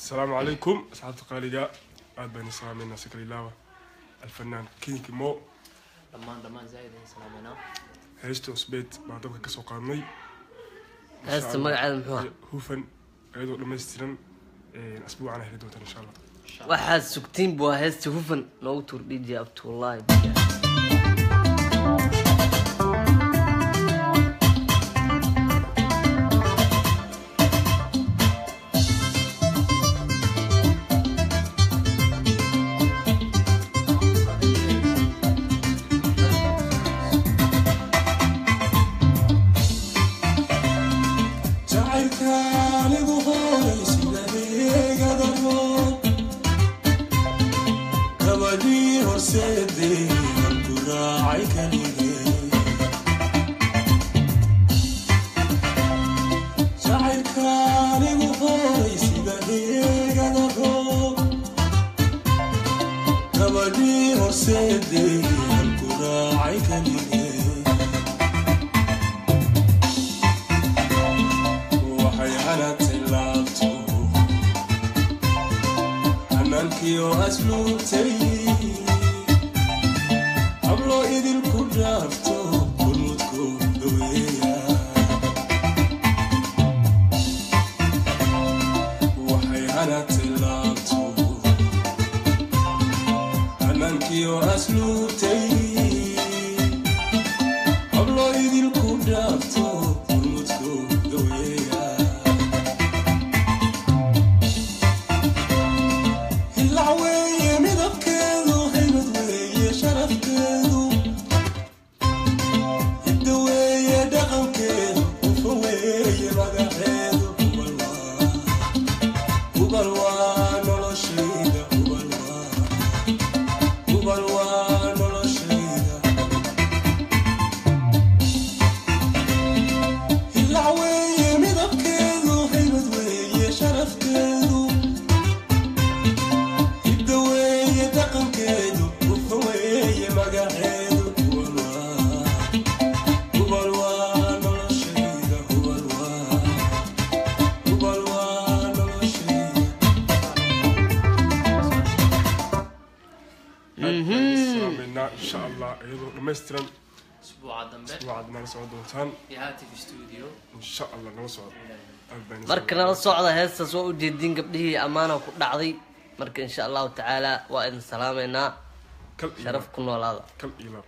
Asalaamu calaykum asxaabta qaaliga, aad baan islaameynaa. Sakaliilaawa alfanaan Kinki Mo. Dhammaan dhammaan zaaid ayaan salaameynaa. Heesta cusbeed baan dabka kasoo qaadnay. Heesta magaceeda muxuu ahaa? Hufan, iyadoo dhammaystiran asbuucana heli doontaan insha Allah. Waxaad sugtiin bu waa heesta Hufan. Noogu tuur DJ Abti, wallahi. Jacaylka anigu horay sida heegada roob, gabadhii horseedee aan ku raacay kaligee. Jacaylka anigu horay sida heegada roob, gabadhii horseedee aan ku raacay kaligee. Waxay hanatay laabto hanaankiyo asluubtay, hablo idinku dhaafto kulmudkooda weeya. Waxay hanatay laabto hanaankiyo asluubtay, hablo idinku dhaafto kulmudkooda weeya. Hilac weeye midabkeedu, haybad weeye sharafteedu, hidda weeye dhaqankeedu, ufa weeye magaceedu. Hubal waa noloshayda, hubal waa, hubal waa noloshayda. Hilac weeye midabkeedu, haybad weeye sharafteedu, hidda weeye dhaqankeedu, ufa weeye magaceedu. Hubal waa, hubal waa noloshayda, hubal waa, hubal waa noloshayda. Aad baan islaameynaa. Insha Allah iyadoo dhammaystiran Usbuuca dambe asbuucaad nala socon doontaan iyo Hatif Studio. Insha Allah nala socdo, aad baan. Marka nala socda heestaas, waa ujeedin gabdhihii ammaana ku dhacday. Marka insha Allahu tacaala waa idin salaameynaa. Kal iyo Sharaf ku noolaada. Kal iyo laab.